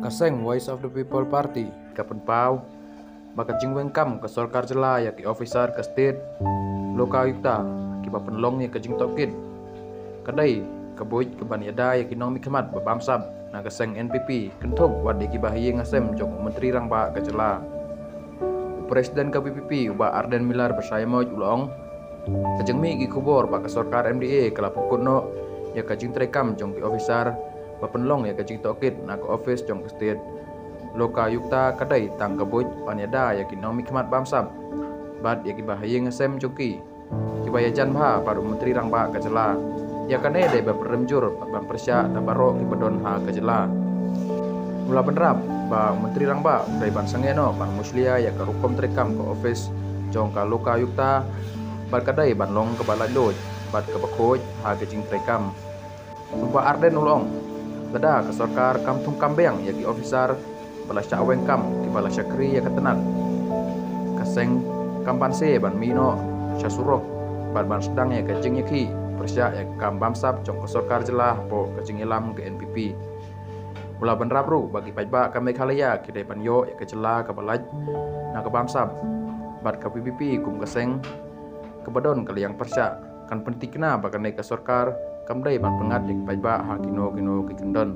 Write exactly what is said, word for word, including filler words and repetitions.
Ka seng Voice of the People Party ka pynpaw ba ka jingweng kam ka sorkar jylla ïa ki officer ka state Lokayukta kiba pynlong ïa ka jingtohkit ka dei ka buit kaban ïada ïa ki nongmihkhmat ba bamsap na ka seng N P P kynthup wat ïa kiba ha ïing ha sem jong u Myntri Rangbah ka jylla. U President ka V P P u Bah Ardent Miller Basaiawmoit u la ong, ka jingmih ki khubor ba ka sorkar M D A ka la pynkut noh ïa ka jingtreikam jong ki officer ba pynlong ïa ka jingtohkit na ka office jong ka state Lokayukta ka dei tang ka buit ban ïada ïa ki nongmihkhmat bamsap bad ïa kiba ha ïing ha sem jong ki kiba ïajan bha bad u Myntri Rangbah ka jylla. Ïa kane dei ba pynrem jur bad ban pyrshah da baroh kiba don ha ka jylla. U la bynrap ba u Myntri Rangbah u dei ban sangeh noh ban mushlia ïa ka rukom treikam ka office jong ka Lokayukta bad ka dei ban long kaba laitluid bad kaba khuid ha ka jingtreikam. U Bah Ardent u la ong, lada ka sorkar kam thung kam biang ïa ki officer ba la shah weng kam kiba la shakri ïa ka tnat, ka seng kam banse ban mih noh sha surok bad ban sdang ïa ka jingïakhih pyrshah ïa ka kam bamsap jong ka sorkar jylla hapoh ka jingïalam ka N P P. U la bynrap ruh ba ki paidbah ka Meghalaya ki dei ban ïoh ïa ka jylla kaba lait na ka bamsap bad ka V P P kum ka seng kaba don ka liang pyrshah kan pyntikna ba kane ka sorkar kam dei ban pyngngad ïa ki paidbah ha kino kino ki kyndon.